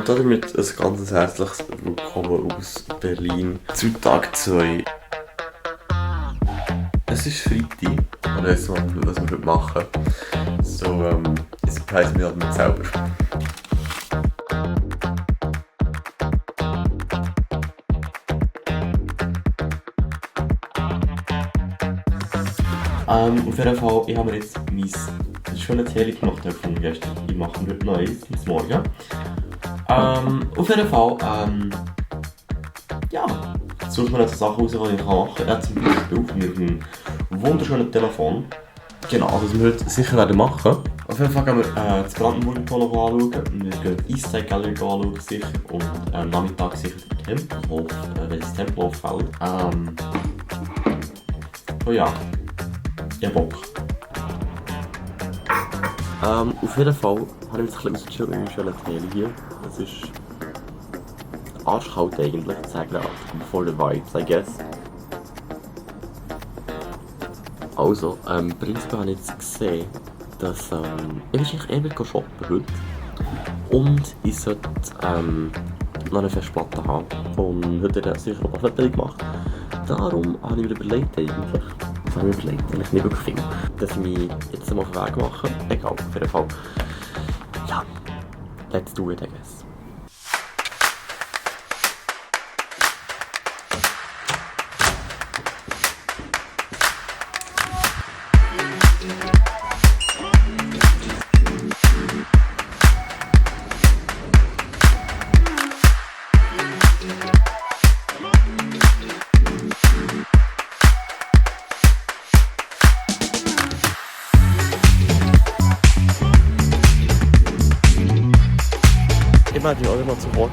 Und damit ein ganz herzliches Willkommen aus Berlin zu Tag 2. Es ist Freitag und weiss nicht, was wir heute machen. So, ich surprise mich halt mit selber. Auf jeden Fall, ich habe mir jetzt mein schönes Tee gemacht von gestern. Ich mache mir heute noch eins, bis morgen. Auf jeden Fall, ja, suche mir jetzt Sachen raus, die ich machen kann. Ja, zum Beispiel auf meinem wunderschönen Telefon. Genau, das wir heute sicher werden machen. Auf jeden Fall gehen wir das Brandenburger Polo anschauen. Wir gehen die Insta Gallery anschauen, sicher. Und am Nachmittag sicher den Tempelhof, wenn das Tempelhof fällt. Oh ja. Ich hab Bock. Auf jeden Fall habe ich jetzt ein bisschen ausgechillt mit meinem schönen Tee hier. Es ist arschkalt eigentlich, ich sage gerade, voll der Vibes, I guess. Also, prinzipiell habe ich jetzt gesehen, dass ich wahrscheinlich eher shoppen heute. Und ich sollte noch eine Festplatte haben. Und heute hat er sicher noch eine gemacht. Darum habe ich mir überlegt eigentlich. Das habe ich mir überlegt, eigentlich nicht wirklich viel. Dass ich mich jetzt einmal auf den Weg mache. Egal, auf jeden Fall. Ja, let's do it, I guess. Ich melde mich auch immer zu Wort.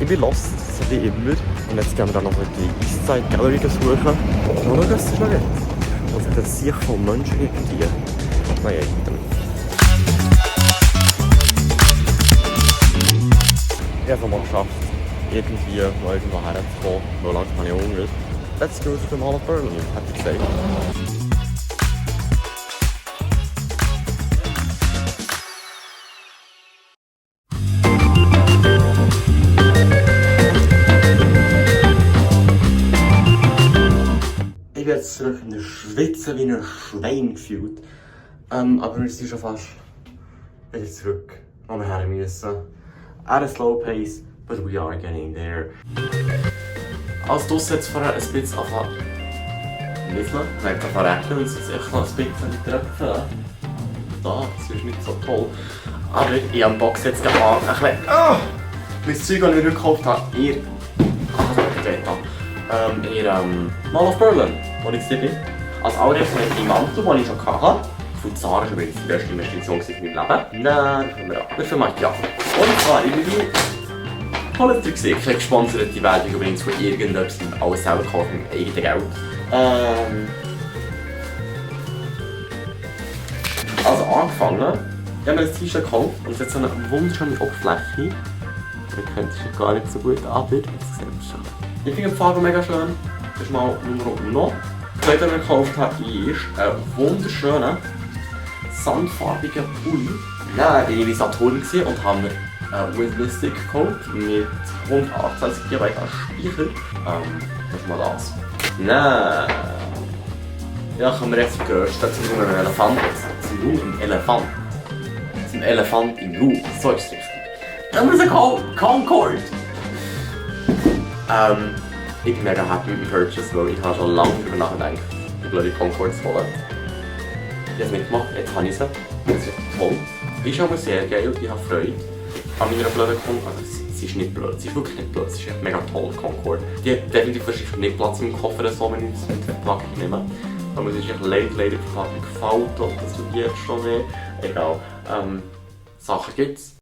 Ich bin lost, so wie immer. Und jetzt gehen wir dann noch die Insta Gallery suchen. Und schauen, was es noch gibt. Und es hat sich von Menschen irgendwie. Naja, ich habe es mal geschafft, irgendwie noch irgendwo herzukommen. Noch langsam habe ich Hunger. Let's go to the Mall of Berlin, hätte ich gesagt. Ich bin jetzt zurück in der Schweiz wie ein Schwein gefühlt. Aber wir sind schon fast wieder zurück, wo wir her müssen. At a slow pace, but we are getting there. Als draussen jetzt vorher ein bisschen anfangen zu nieseln. Es hat regnen und es ist echt noch ein bisschen Tröpfen. Da, das ist nicht so toll. Aber ich habe Box jetzt gehabt, ein bisschen mein Zeug, das ich mir heute gekauft habe, Mall of Berlin, wo ich bin. Als allererstes habe ich den Mantel, den ich schon hatte. Von Zara war übrigens die beste Investition in meinem Leben. Nein, das können wir an. Wir fangen mal an. Und zwar, ich bin tolles Trick gesehen. Keine gesponserte Werbung übrigens von irgendetwas, alles selber gekauft mit meinem eigenen Geld. Also angefangen, ich habe mir ein T-Shirt gekauft und es hat so eine wunderschöne Oberfläche. Man kennt es gar nicht so gut, aber es sieht schön. Ich finde die Farbe mega schön. Das ist mal Nummer 1. Das zweite, was ich gekauft habe, ist ein wunderschöner sandfarbiger Pulli. Dann war ich in Saturn und habe mir einen USB-Stick gekauft mit 128 GB als Speicher. Das ist mal das. Nein. Ja, kommen wir jetzt zum Größten, zum Elefant. Zum Elefant im Raum. So ist es richtig. Das ist ein Concorde. Ich bin mega happy mit dem Purchase, weil ich habe schon lange darüber nachgedacht, die blöde Concorde zu holen. Ich habe es mitgemacht, jetzt habe ich sie. Das ist toll. Ist aber sehr geil, ich habe Freude an meiner blöden Concorde. Also sie ist nicht blöd, sie ist wirklich nicht blöd, sie ist echt mega toll, Concorde. Die hat definitiv wahrscheinlich nicht Platz im Koffer, so wenn ich es mit der Verpackung nehme. Aber es ist echt leider Verpackung gefault, das tut jetzt schon weh. Egal, Sachen gibt's.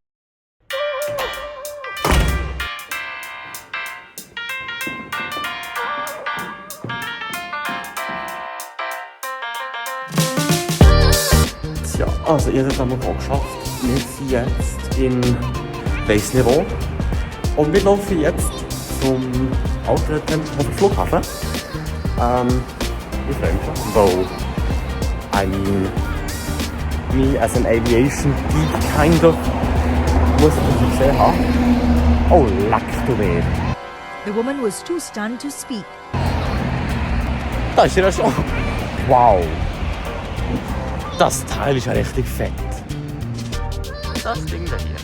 Ja, also ihr habt es einmal geschafft. Wir sind jetzt in weiss nicht wo. Und wir laufen jetzt zum alten Tempelhofer Flughafen. Ich freue mich schon, weil me as an aviation geek kind of muss ich das gesehen haben. Oh, leck du mir. The woman was too stunned to speak. Da ist er ja schon. Wow. Das Teil ist ja richtig fett. Das Ding da hier.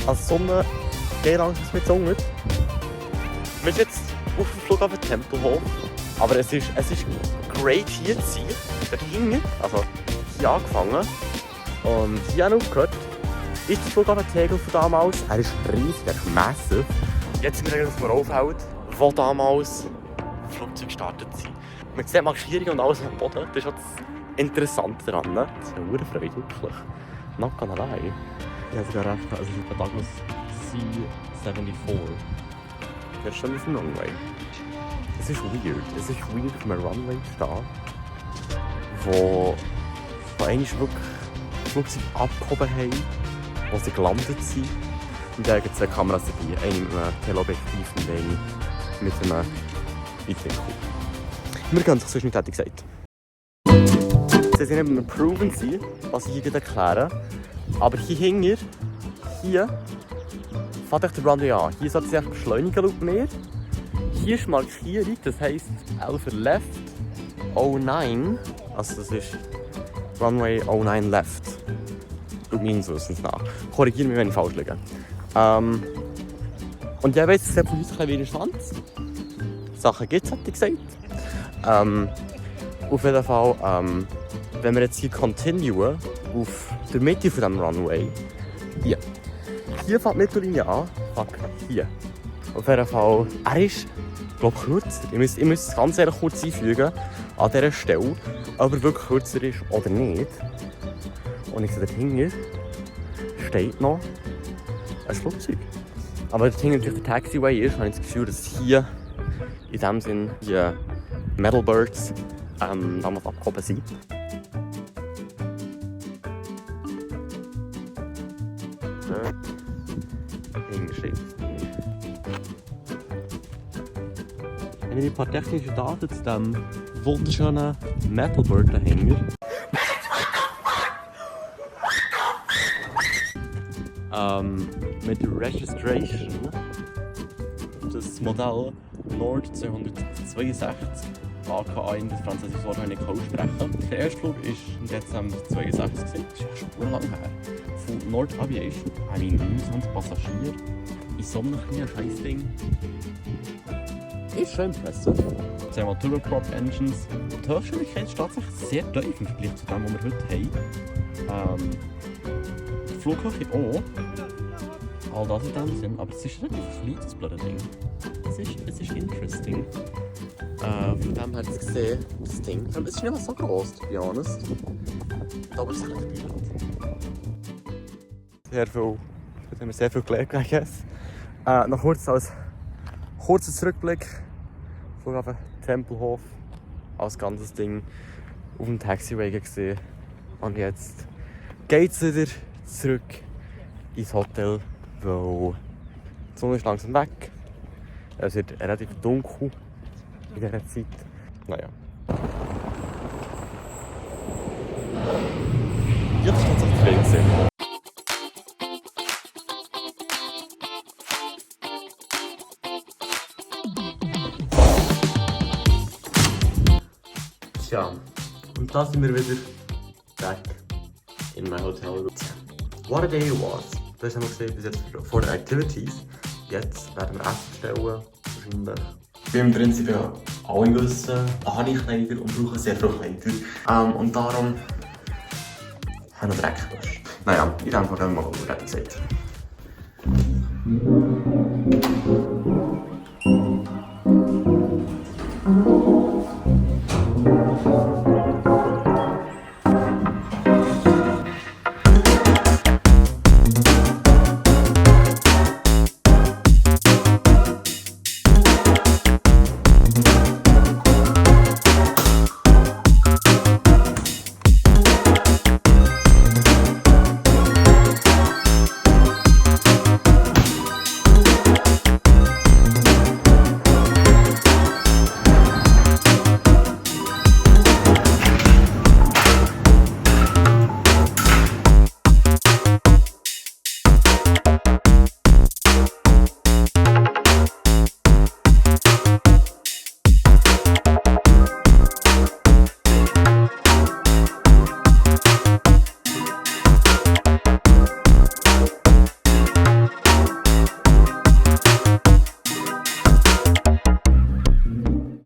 Also Sonne geht langsam mit Sonne. Wir sind jetzt auf dem Flughafe Tempelhof. Aber es ist great hier zu sein. Dort hinten, also hier angefangen. Und hier auch aufgehört. Ist der Flughafe Tegel von damals. Er ist riesig, er ist massiv. Jetzt sind wir auf dem Rollfeld, wo damals Flugzeuge gestartet sind. Man sieht Marschierungen und alles am Boden. Das ist auch das Interessante daran. Das ist eine hohe Freude, wirklich. Not gonna lie. Ich habe sogar recht, also es ist der Douglas C-74. Der ist schon auf dem Runway. Es ist weird. Es ist weird, auf einem Runway zu stehen, wo einmal wirklich Flugzeuge abgehoben haben, wo sie gelandet sind. Und da gibt es zwei Kameras dabei. Eine mit einem Teleobjektiv und eine mit einem Weitwinkel. Wir können sich sonst nicht hätte gesagt. Sie sind eben proven sein, was ich hier erkläre. Aber hier hinten, hier, fängt echt der Runway an. Hier sollte sich beschleunigen laut mir. Hier ist Markierung, das heisst 11 left, 09. Also das ist Runway 09 left. Laut meines Wissens nach. Korrigiere mich, wenn ich falsch liege. Und ja, weiss, es sieht von uns ein bisschen wie ein Schwanz. Sachen gibt es, hätte ich gesagt. Auf jeden Fall, wenn wir jetzt hier continuen, auf der Mitte von diesem Runway, hier. Hier fängt die Mittellinie an. Fuck, hier. Auf jeden Fall, er ist, glaube ich, kürzer. Ich muss es ganz ehrlich kurz einfügen, an dieser Stelle, ob er wirklich kürzer ist oder nicht. Und ich sehe, dahinter steht noch ein Flugzeug. Aber dahinter natürlich der Taxiway ist, habe ich das Gefühl, dass hier in dem Sinn die Metal Birds damals abgehoben sind. Wenn ich ein paar technische Daten zu diesem wunderschönen Metalbird dahinter. Mit der Registration. Das Modell Nord 262 aka in der französischen Wort nicht aussprechen. Der erste Flug war im Dezember 2062. Das ist ja schon lange her. Von Nord Aviation habe ich 29 Passagiere in so einem kleinen Scheißding. Ist schon impressive. Jetzt haben wir Turboprop Engines. Die Höchstgeschwindigkeit ist tatsächlich sehr tief im Vergleich zu dem, was wir heute haben. Die Flughöhe auch. All das in dem Sinn. Aber es ist relativ klein, das blöde Ding. Es ist interesting. Von dem her gesehen, das Ding. Es ist nicht mehr so gross, to be honest. Aber es ist ein bisschen sehr viel. Jetzt haben wir sehr viel gelernt, I guess. Noch kurz als kurzer Zurückblick. Flughafe Tempelhof als ganzes Ding auf dem Taxiway gesehen. Und jetzt geht es wieder zurück ins Hotel, weil die Sonne ist langsam weg. Es wird relativ dunkel in dieser Zeit. Naja. Jetzt steht es auf der Fernsehen. Tja, und da sind wir wieder back in my hotel room. What a day it was. Das haben wir gesehen bis jetzt vor den Activities. Jetzt werden wir Essen bestellen, wahrscheinlich. Beim Prinzip ja alle müssen, habe ich Kleider und brauche sehr viele Kleider. Und darum haben wir Dreck gewaschen. Naja, in dem Fall haben wir mal fertig gesagt.